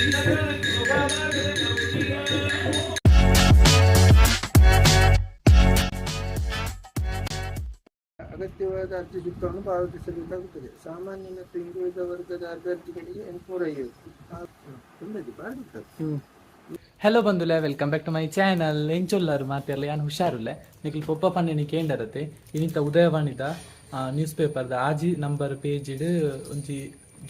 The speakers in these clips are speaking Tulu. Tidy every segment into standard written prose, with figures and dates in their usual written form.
ಅಗತ್ಯವಾದ ಅರ್ಜಿ ಶುಲ್ಕವನ್ನು ಪಾವತಿಸಬೇಕಾಗುತ್ತದೆ. ಸಾಮಾನ್ಯ ಮತ್ತು ಹಿಂದುಳಿದ ವರ್ಗದ ಅಭ್ಯರ್ಥಿಗಳಿಗೆ 850. ಹಲೋ ಬಂಧುಲೆ, welcome back to my channel. ಎಂಚೊಲ್ಲಾರು ಮಾತೆರ್ಲ? ಯಾನ್ ಹುಷಾರುಲ್ಲೆ. ನಿಕ್ಲ್ ಪೊಪ್ಪ ಪನ್ನಿನಿ ಕೇಂಡರತೆ. ಇನಿತ ಉದಯವಾಣಿದ ನ್ಯೂಸ್ ಪೇಪರ್ದ 6 ನಂಬರ್ ಪೇಜಿಡ್ ಒಂಜಿ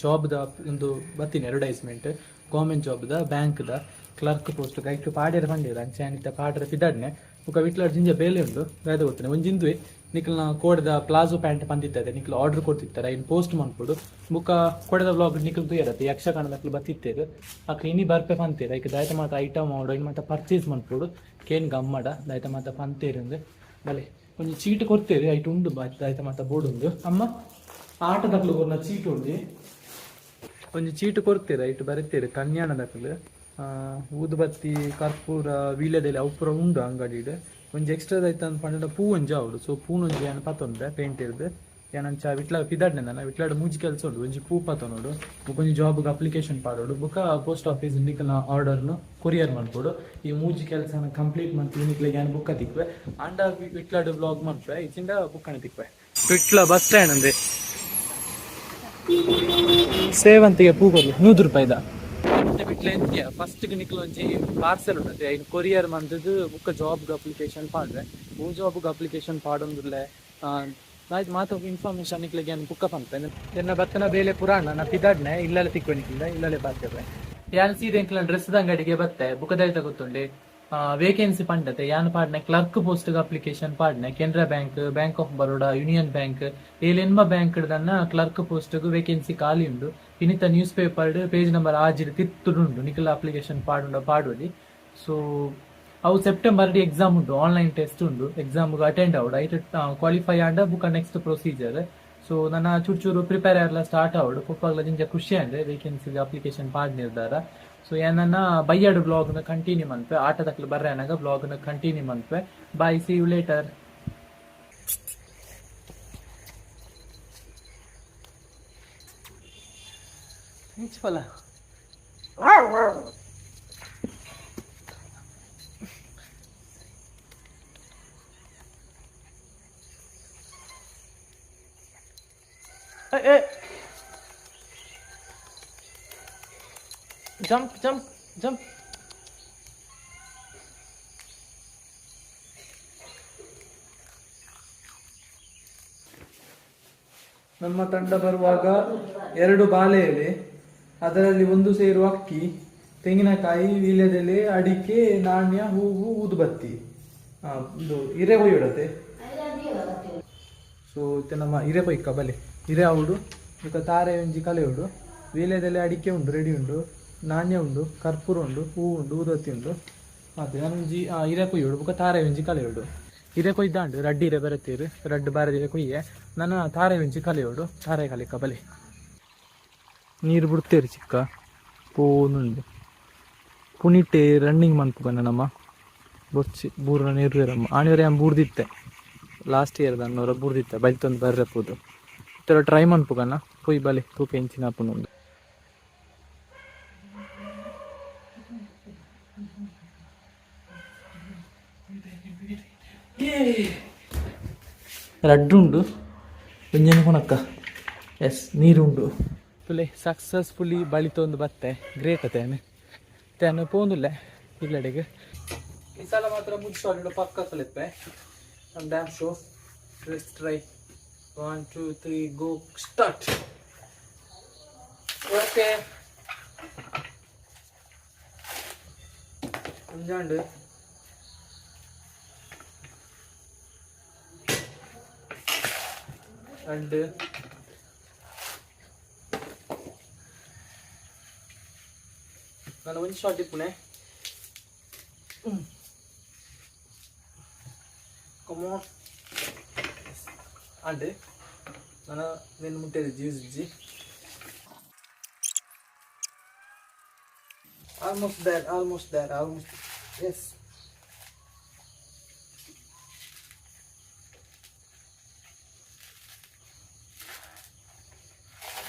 ಜಾಬ್ದ ಒಂದು ಬತ್ತಿನ ಅಡ್ವರ್ಟೈಸ್ಮೆಂಟ್. ಗೌರ್ಮೆಂಟ್ ಜಾಬ್ದ, ಬ್ಯಾಂಕ್ದ ಕ್ಲರ್ಕ್ ಪೋಸ್ಟ್. ಐಕ್ ಪಾಡ್ಯರ ಪಂಡೇರ್. ಅಂಚೆ ಅನಿತ ಪಾಡ್ರ ಪಿದಾಡ್ನೆ. ಬೊಕ ವಿಟ್ಲಾಡ್ ಜಿಂಜ ಬೇಲೆ ಉಂಡು, ದಾದ ಗೊತ್ತನೆ. ಒಂಜಿಂದುವೆ ನಿಕ್ಲ್ನ ಕೋಡೆದ ಪ್ಲಾಜೋ ಪ್ಯಾಂಟ್ ಪಂದಿತ್ತಾರೆ, ನಿಕ್ಲ್ ಆರ್ಡರ್ ಕೊಡ್ತಿತ್ತಾರೆ, ಐನ್ ಪೋಸ್ಟ್ ಮನ್ಪೊಡು. ಬುಕ್ಕ ಕೋಡೆದ ವ್ಲಾಗ್ ನಿಕ್ಲ್ ತೂಯರತ್ತೆ. ಯಕ್ಷಗಾನದಕ್ಲು ಬತ್ತಿತ್ತೇರು, ಅಕ್ಲು ಇನಿ ಬರ್ಪೆ ಪಂತೇರು. ಐಕ್ ದಾಯತ ಮಾತ ಐಟಮ್ ಆವಡು, ಐನ್ ಮಾತ ಪರ್ಚೇಸ್ ಮನ್ಪೊಡು. ಕೇನ್ ಗಮ್ಮಡ ದಾಯತ ಮಾತ ಪಂತೇರು. ಬಲೆ, ಒಂಜಿ ಚೀಟ್ ಕೊರ್ತೇರು, ಐಟ್ ಉಂಡು ದಾಯತ ಮಾತ ಬೋರ್ಡ್ ಉಂಡು. ಅಮ್ಮ, ಆಟದಕ್ಲು ಕೊರ್ನ ಚೀಟ್ ಉಂಡು. ಒಂಜಿ ಚೀಟ್ ಕೊರ್ತೀರ, ಐಟ್ ಬರೆತೇರು ಕನ್ಯಾಣದಕ್ಲು. ಊದುಬತ್ತಿ, ಕರ್ಪೂರ, ವೀಳ್ಯದೆಲೆ ಅವು ಪೂರ ಉಂಡು ಅಂಗಡಿಡ್. ಒಂಜಿ ಎಕ್ಸ್ಟ್ರಾ ಐತ ಪಂಡ ಪೂ ಒಂಜಿ ಆವಡು. ಸೊ ಪೂನೊಂಜಿ ಯಾನ್ ಪತೊಂದೆ ಪೇಂಟೆರ್ದ್. ಯಾನ್ ಅಂಚ ವಿಟ್ಲ ಪಿದಾಡ್ನೆ ದಾನ. ವಿಟ್ಲಾಡ್ ಮೂಜಿ ಕೆಲಸ ಉಂಡು. ಒಂಜಿ ಪೂ ಪತೊನೊಡು, ಬೊಕ ಒಂಜಿ ಜಾಬ್ಗೆ ಅಪ್ಲಿಕೇಶನ್ ಪಾಡೊಡು, ಬೊಕ ಪೋಸ್ಟ್ ಆಫೀಸ್ ನಿಕಲ್ನ ಆರ್ಡರ್ನು ಕೊರಿಯರ್ ಮನ್ಪೊಡು. ಈ ಮೂಜಿ ಕೆಲಸನ ಕಂಪ್ಲೀಟ್ ಮಂತ್ ನಿಕ್ಲೆಗ್ ಯಾನ್ ಬುಕ್ಕ ತಿಕ್ವೆ. ಆಂಡ ವಿಟ್ಲಾಡ್ ವ್ಲಾಗ್ ಮನ್ಪೆ, ಇಜ್ಜಿಂಡ ಬುಕ್ಕನೆ ತಿಕ್ವೆ. ವಿಟ್ಲ ಬಸ್ ಸ್ಟ್ಯಾಂಡ್ ಅಂದೆ. ಸೇವಂತಿಗೆ ಪೂ ಕೊರ್ಲು, 100 ರೂಪಾಯಿದ. ಬಿಟ್ಲೆ ಎಂತಿಯ ಫಸ್ಟ್ ನಿಕ್ಲು ಒಂಜಿ ಪಾರ್ಸೆಲ್ ಉಂಟು, ಐನ್ ಕೊರಿಯರ್ ಮಂತದ್ದು. ಬುಕ್ಕ ಜಾಬ್ಗೆ ಅಪ್ಲಿಕೇಶನ್ ಪಾಡ್ರೆ. ಪೂ ಜಾಬ್ಗೆ ಅಪ್ಲಿಕೇಶನ್ ಪಾಡೊಂದುಲ್ಲೆ. ಆಯ್ತು, ಮಾತ ಇನ್ಫಾರ್ಮೇಶನ್ ನಿಕ್ಲೆಗ್ ಯಾನ್ ಬುಕ್ಕ ಪನ್ಪೆ. ಎನ್ನ ಬತ್ತನ ಬೇಲೆ ಪುರಾಣ ನಾ ಪಿದಾಡ್ನೆ. ಇಲ್ಲಲೆ ತಿಕ್ವೆ ನಿಕ್ಲೆ, ಇಲ್ಲಲೆ ಬಾತ್ರೆ. ಯಾನ್ ಸೀದೆ ಎಂಕ್ಲ ಡ್ರೆಸ್ ಅಂಗಡಿಗೆ ಬತ್ತೆ. ಬುಕ್ಕ ದಾಯ್ತ ಗೊತ್ತುಂಡೆ? ವೇಕೆನ್ಸಿ ಪಂಡತೆ. ಯಾನ್ ಪಾಡ್ನೆ ಕ್ಲರ್ಕ್ ಪೋಸ್ಟ್ ಅಪ್ಲಿಕೇಶನ್ ಪಾಡ್ನೆ. Canara bank, bank of Baroda, union bank, ಏಲೆನ್ಮ bank ದನ್ನ ಕ್ಲರ್ಕ್ ಪೋಸ್ಟ್ ವೇಕೆನ್ಸಿ ಖಾಲಿ ಉಂಡು. ಇನ್ನಿತ ನ್ಯೂಸ್ ಪೇಪರ್ ಪೇಜ್ ನಂಬರ್ 6 ತಿತ್ತುಂಡು. ನಿಕಲ ಅಪ್ಲಿಕೇಶನ್ ಪಾಡುಂಡ ಪಾಡೋಲಿ. ಸೊ ಅವು ಸೆಪ್ಟೆಂಬರ್ ಎಕ್ಸಾಮ್ ಉಂಟು, ಆನ್ಲೈನ್ ಟೆಸ್ಟ್ ಉಂಡು. ಎಕ್ಸಾಮ್ ಅಟೆಂಡ್ ಆವಡು, ಐಟ್ ಕ್ವಾಲಿಫೈ ಆಂಡ ಬುಕ್ಕ ನೆಕ್ಸ್ಟ್ ಪ್ರೊಸೀಜರ್. ಸೊ ನನ್ನ ಚೂರು ಚೂರು ಪ್ರಿಪೇರ್ ಎಲ್ಲ ಸ್ಟಾರ್ಟ್ ಆವಡು. ಪೊಪ್ಪಗ್ಲ ಜಿಂಜ ಖುಷಿ ಅಂದ್ರೆ ವೇಕೆನ್ಸಿ ಅಪ್ಲಿಕೇಶನ್ ಪಾಡ್ ನಿರ್ಧಾರ. ಸೊ ಏನನ್ನ ಬೈಯಾಡು ಬ್ಲಾಗ್ ನ ಕಂಟಿನ್ಯೂ ಮನ್ಪೆ. ಆಟದಕ್ಲು ಬರ್ರೆ ಅನ್ನಾಗ ಬ್ಲಾಗ್ ನ continue ಮನ್ಪೆ. Bye, see you later. ಫಲ. ಏ, jump jump jump. ನಮ್ಮ ತಂಡ ಬರುವಾಗ ಎರಡು ಬಾಳೆ ಎಲೆ, ಅದರಲ್ಲಿ ಒಂದು ಸೇರು ಅಕ್ಕಿ, ತೆಂಗಿನಕಾಯಿ, ವೀಳ್ಯದೆಲೆ, ಅಡಿಕೆ, ನಾಣ್ಯ, ಹೂವು, ಊದುಬತ್ತಿ, ಇದು ಇರೆ ಕೊಯ್ಯಿಡತ್ತೆ. ಸೊ ಇತ್ತೆ ನಮ್ಮ ಇರೆ ಕೊಯ್ಕ ಬಲೆ. ಇರೆ ಆವುಡು, ಬೊಕ ತಾರೆ ಒಂಜಿ ಕಲೆ ಉಂಡು. ವೀಳ್ಯದೆಲೆ, ಅಡಿಕೆ ಉಂಡು, ರೆಡಿ ಉಂಡು. ನಾಣ್ಯ ಉಂಡು, ಕರ್ಪೂರ ಉಂಡು, ಹೂ ಉಂಡು, ಊದತ್ತಿ ಉಂಡು. ಮತ್ತೆ ನಾನೊಂಜಿ ಇರೆ ಕೊಯ್ಯೋಡು, ಬೊಕ ತಾರೆ ಒಂಜಿ ಕಲೆಯೋಡು. ಇರೆ ಕೊಯ್ದಾಂಡು, ರಡ್ಡಿ ಇರೆ ಬರತ್ತೀರು, ರಡ್ಡು ಬಾರದ ಕೊಯ್ಯೆ. ನಾನು ತಾರೆ ಒಂಜಿ ಕಲೆಯೋಡು. ತಾರೆ ಕಲಿಕ ಬಲೆ. ನೀರು ಬಿಡ್ತೇರು ಚಿಕ್ಕ ಪೋನುಂಡು. ಪುನಿಟೆ ರನ್ನಿಂಗ್ ಮನ್ಪುಗನ ನಮ್ಮ ಬೊಚ್ಚಿ ಬೂರ್ನ ನೀರು. ಆಣಿವರೆ ಬೂರ್ದಿತ್ತೆ, ಲಾಸ್ಟ್ ಇಯರ್ ದನ್ನೋರ ಬೂರ್ದಿತ್ತೆ. ಬೈತೊಂದು ಬರ್ರೆ ಪೋದು. ಈ ಥರ ಟ್ರೈ ಮನ್ಪುಗನ. ಪೊಯ್ ಬಲೆ, ತೂಪ ಎಂಚಿನ ಆಪುಂಡು. ರಡ್ಡುಂಡು, ಒಂಜನ ಕೊನಕ್ಕ. ಎಸ್, ನೀರುಂಡು. ಫುಲ್ಲಿ ಸಕ್ಸಸ್ಫುಲಿ ಬಳಿತೊಂದು ಬತ್ತೆ. ಗ್ರೇಟ್ ಅತ್ತೇನೆ ತೇನು ಪೋಂದುಲ್ಲೆ ಇಲ್ಲಡೆಗೆ. ಈ ಸಲ ಮಾತ್ರ ಮುಚ್ಚು ಪಕ್ಕ ಕಲಿಪ್ಪೆ. I'm damn sure. Let's try. One, two, three, go, start. Okay. ಒಂಜಾಂಡು. രണ്ട്. ನಾನು ಒಂದು ಶಾರ್ಟ್ ಇಪ್ಪುನೆ. ಕಮೋನ್. ಅಂಡ್ ನಾನು ನಿನ್ನ ಮುಟ್ಟೆ juice G. Almost there, almost there, almost. Yes.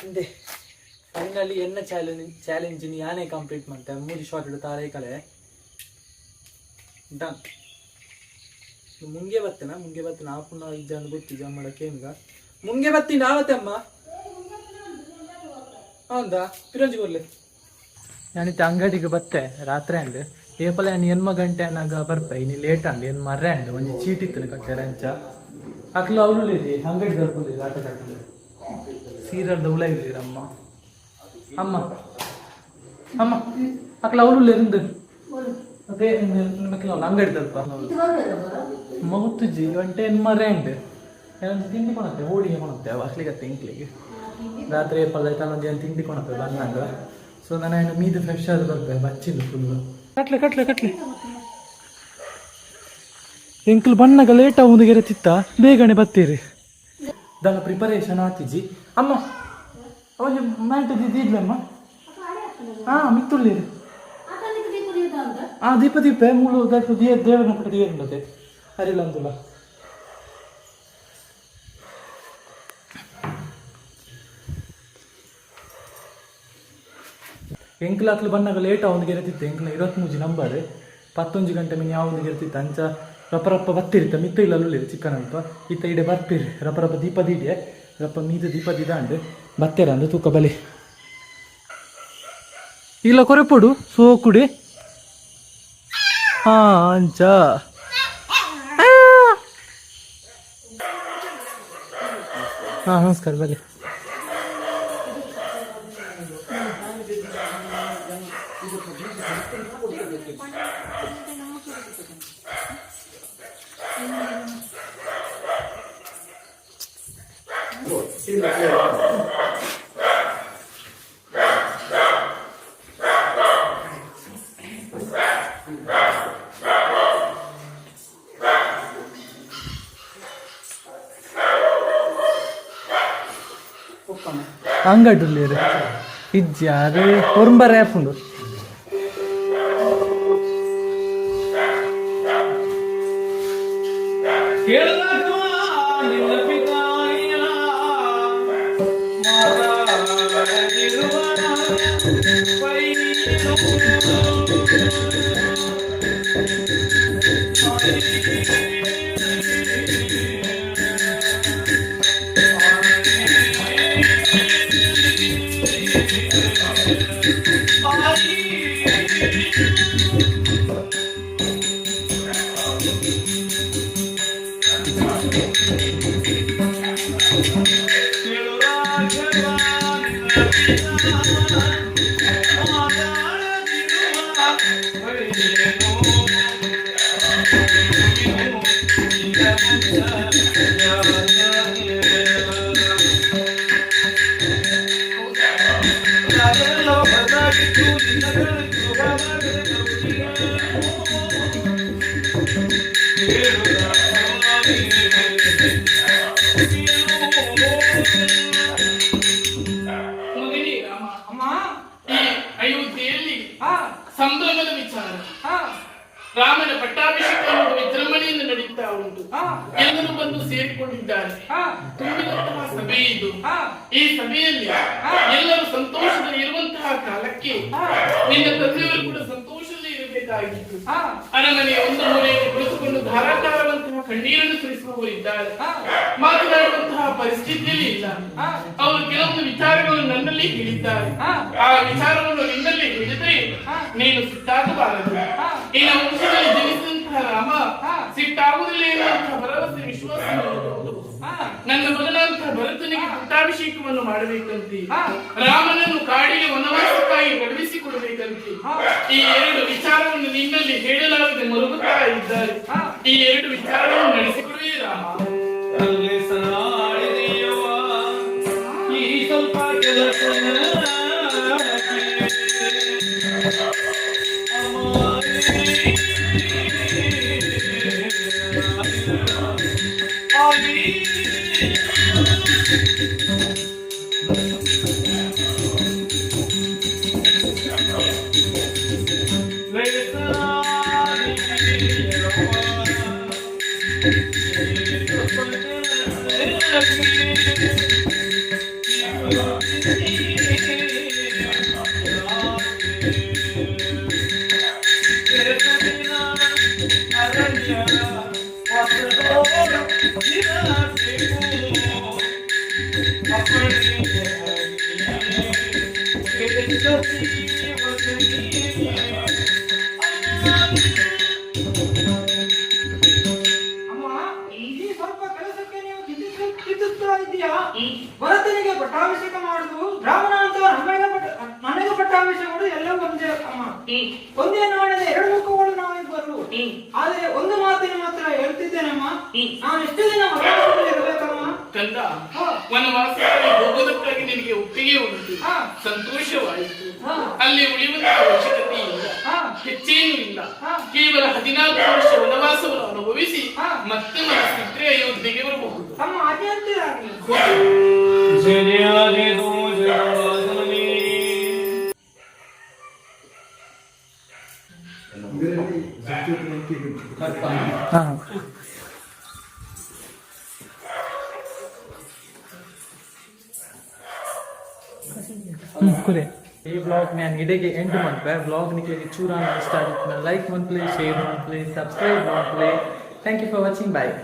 ಇಂದೆ. ಫೈನಲಿ. ಫೈನಲಿ ಎನ್ನ ಚಾಲೆಂಜ್ ಚಾಲೆಂಜ್ ಯಾನೇ ಕಂಪ್ಲೀಟ್ ಮಾಡ್ತೆ. ಮೂಜಿ ಶಾರ್ಟ್ ತಾರೆ ಕಲೆ ಡನ್. ಮುಂಗೆ ಬತ್ತನ, ಮುಂಗೆ ಬತ್ತನ ಆಪುನ ಇಜ್ಜಾಂದು ಗೊತ್ತಿಜ ಮಾಡಕ್ಕೆ. ಏನ್ಗ ಮುಂಗೆ ಬತ್ತಿ ನಾವತ್ತೆ ಅಮ್ಮ. ಹೌದಾ? ಪಿರಂಜಿ ಕೊರ್ಲೆ. ನಾನಿತ್ತ ಅಂಗಡಿಗೆ ಬತ್ತೆ, ರಾತ್ರಿ ಅಂಡ್ ಏಪಲ ಯಾನ್ ಎನ್ಮ ಗಂಟೆ ಅನ್ನಾಗ ಬರ್ಪೆ. ಇನಿ ಲೇಟ್ ಅಂಡ್ ಏನ್ ಮರ್ರೆ ಅಂಡ್ ಒಂಜಿ ಚೀಟಿ ಇತ್ತು ಕಟ್ಟೆ ಅಂಚ. ಅಕ್ಲು ಅವ್ಲು ಅಂಗಡಿ ದರ್ಪುಲಿ ಆಟ ಕಟ್ಟಲು ಸೀರಲ್ದ ಉಲ ಇರ್ಲಿರ. ಅಮ್ಮ ಅಮ್ಮ ಅಮ್ಮ, ಅಕ್ಲ ಅವ್ಲು ಇருந்து ಅದೇ ಅಂಗಡಿ ದಲ್ಪ ಮಗುತ್ತುಜ್ಜಿ ಗಂಟೆ ಏನ್ ಮರ್ರೆ ಅಂಡ್ ಏನೊಂದು ತಿಂಡಿ ಕೊಣತ್ತೆ, ಹೋಳಿಗೆ ಕೊಣತ್ತೆ ಅಕ್ಲಿಗತ್ತೆ. ಇಂಕ್ಲಿಗೆ ರಾತ್ರಿ ಏಪಲ್ಲ ತನ್ನೊಂದು ಏನು ತಿಂಡಿ ಕೊಣತ್ತೆ ಬಂದಾಗ. ಸೊ ನಾನು ಏನು ಮೀದು ಫ್ರೆಶ್ ಆದ ಬರ್ಪೆ. ಬಚ್ಚಿಲ್ಲ ಫುಲ್. ಕಟ್ಲೆ ಕಟ್ಲೆ ಕಟ್ಲೆ. ಎಂಕ್ಲು ಬಣ್ಣಗ ಲೇಟ್ ಆಗುದು ತಿತ್ತ, ಬೇಗನೆ ಬತ್ತೀರಿ. ದಾಲ ಪ್ರಿಪರೇಷನ್ ಆತಿಜಿ ಅಮ್ಮ. ಒಂಜಿ ಮ್ಯಾಂಟ್ ಇದ್ಲಮ್ಮ. ಹಾ, ಮಿತ್ತುಳ್ಳಿರಿ. ಆ ದೀಪ ದೀಪ ಮೂಲು ದೇವನ ಪಟ್ಟ ದೇವರುಂಡತೆ ಅರಿಲ್ಲ ಅಂದುಲ. ಎಂಕ್ಲ ಅಕ್ಲು ಬಣ್ಣಗ ಲೇಟ್ ಅವನಿಗೆ ಇರ್ತಿತ್ತು. ಎಂಕ್ಲ 23 ನಂಬರ್, ಪತ್ತೊಂಜಿ ಗಂಟೆ ಮಿನಿ ಯಾವನಿಗೆ ಇರ್ತಿತ್ತು. ಅಂಚ ರಪ್ಪ ರಪ್ಪ ಬತ್ತಿರಿತ್ತ. ಮಿತ್ತ ಇಲ್ಲ ಅಲ್ಲುಳ್ಳಿರಿ ಚಿಕ್ಕನ ಅಲ್ಪ ಇತ್ತ ಇಡೆ ಬರ್ಪಿರಿ. ರಪ್ಪ ರಪ್ಪ ದೀಪ ದೀಡೆ, ರಪ್ಪ ಮೀದ ದೀಪ ದಿದಾಂಡ್ ಬತ್ತೇರ ಅಂದು ತೂಕ ಬಲಿ ಇಲ್ಲ ಕೊರೆಪೊಡು ಸೋಕುಡಿ. ಹಾ, ಅಂಚ. ಹಾ, ನಮಸ್ಕಾರ, ಬಲಿ. ಅಂಗಡುಲ್ಲೇರು ಇಜ್ಜಿ, ಅದು ಹೊರಂಬರ ಆಪುಂಡು. ಮಗನೇ ರಾಮ, ಈ ಅಯೋಧ್ಯೆಯಲ್ಲಿ ಸಂಭ್ರಮದ ವಿಚಾರ. ರಾಮನ ಪಟ್ಟಾಭಿಷೇಕವನ್ನು ವಿಜೃಂಭಣೆಯಿಂದ ನಡೀತಾ ಉಂಟು. ಎಲ್ಲರೂ ಬಂದು ಸೇರಿಕೊಂಡಿದ್ದಾರೆ. ತುಂಬಿದಂತಹ ಸಭೆ ಇದು. ಈ ಸಭೆಯಲ್ಲಿ ಎಲ್ಲರೂ ಸಂತೋಷದಲ್ಲಿ ಇರುವಂತಹ ಕಾಲಕ್ಕೆ ನಿನ್ನ ತಂದೆಯವರು ಕೂಡ ಸಂತೋಷದಲ್ಲಿ ಇರಬೇಕಾಗಿತ್ತು. ಅರಮನೆಯ ಒಂದು ಮೂಲೆಯಲ್ಲಿ ಕುಳಿತುಕೊಂಡು ಧಾರಾಕಾರವಂತಹ ಕಣ್ಣೀರನ್ನು ಸುರಿಸುವವರಿದ್ದಾರೆ. ಮಾತನಾಡುವಂತಹ ಪರಿಸ್ಥಿತಿಯಲ್ಲಿ ಇಲ್ಲ. ಅವರು ಕೆಲವೊಂದು ವಿಚಾರಗಳನ್ನು ನನ್ನಲ್ಲಿ ಹೇಳಿದ್ದಾರೆ. ಆ ವಿಚಾರವನ್ನು ನಿನ್ನಲ್ಲಿ ಹೇಳಿದ್ರೆ ನೀನು ಸಿಟ್ಟಾಗಬಾರದು. ನಿನ್ನ ವಂಶದಲ್ಲಿ ಜನಿಸಿದಂತಹ ರಾಮ ಸಿಟ್ಟಾಗುವುದಿಲ್ಲ ಎನ್ನುವಂತಹ ಭರವಸೆ, ವಿಶ್ವಾಸ ನನಗೆ ಉಂಟು. ನನ್ನ ಮಗನಾದಂತಹ ಭರತನಿಗೆ ಪಟ್ಟಾಭಿಷೇಕವನ್ನು ಮಾಡಬೇಕಂತೆ, ರಾಮನನ್ನು ಕಾಡಿಗೆ ವನವಾಸಕ್ಕಾಗಿ ಕಳುಹಿಸಿಕೊಡಬೇಕಂತೆ. ಈ ಎರಡು ವಿಚಾರವನ್ನು ನಿನ್ನಲ್ಲಿ ಹೇಳಲಾರದೆ ಮರುಗುತ್ತಾ ಇದ್ದಾರೆ. ಈ ಎರಡು ವಿಚಾರವನ್ನು ನಡೆಸಿಕೊಡುವೆ ರಾಮ. ಅಲ್ಲಿ ಸಾಳಿದೆಯವ್ವ, ಈ ಸ್ವಲ್ಪ ಕೆಲಸ. ಅಮ್ಮ, ಈ ಸ್ವಲ್ಪ ಕೆಲಸಕ್ಕೆ ನೀವು ಚಿಂತಿಸ್ತಾ ಇದ್ದೀಯಾ? ಭರತನಿಗೆ ಪಟ್ಟಾಭಿಷೇಕ ಮಾಡುದು, ರಾಮನ ಅಂತ ನನಗೆ ಪಟ್ಟಾಭಿಷೇಕ ಮಾಡುದು ಎಲ್ಲವೂ ಒಂದೇ ಅಮ್ಮ. ಒಂದೇ ನಾಣದ ಎರಡು ಮುಖಗಳು ನಾವಿಬ್ಬರು. ಆದರೆ ಒಂದು ಮಾತಿನ ಮಾತ್ರ ಹೇಳ್ತಿದ್ದೇನಮ್ಮ, ನಾನು ಎಷ್ಟು ದಿನ ವನವಾಸದಲ್ಲಿ ಇರಬೇಕಮ್ಮ? ಕಂದ, ವನವಾಸದಲ್ಲಿ ಹೋಗುವುದಕ್ಕಾಗಿ ನಿನಗೆ ಒಪ್ಪಿಗೆ ಉಂಟು. ಸಂತೋಷವಾಯಿತು. ಅಲ್ಲಿ ಉಳಿಯುವಂತಹ ಅವಶ್ಯಕತೆ ಇಲ್ಲ. ಹೆಚ್ಚೇನೂ ಇಲ್ಲ. ಕೇವಲ 14 ವರ್ಷ ವನವಾಸವನ್ನು ಅನುಭವಿಸಿ ಮತ್ತೆ ಮನಸ್ಸಿದ್ರೆ ಅಯೋಧ್ಯೆಗೆ ಬರಬಹುದು. ಅಮ್ಮ, ಅದೇ ಆಗಲಿ. ಜಯ ಜಯ. ಇದರಲ್ಲಿ ಸಬ್ಜೆಕ್ಟ್ ಉಂಟು. ಹಾಂ. ಕುರೆ ಈ ಬ್ಲಾಗ್ ನಾನು ಇಡೆಗೆ ಎಂಡ್ ಮನ್ಪೆ. ಬ್ಲಾಗ್ ನಿಮಗೆ ಚೂರಾನ ಇಷ್ಟ ಆಗಿತ್ತು ಲೈಕ್ ಮನ್ಪ್ಲೆ, ಶೇರ್ ಮನ್ಪ್ಲೆ, ಸಬ್ಸ್ಕ್ರೈಬ್ ಮನ್ಪ್ಲೆ. Thank you for watching. Bye.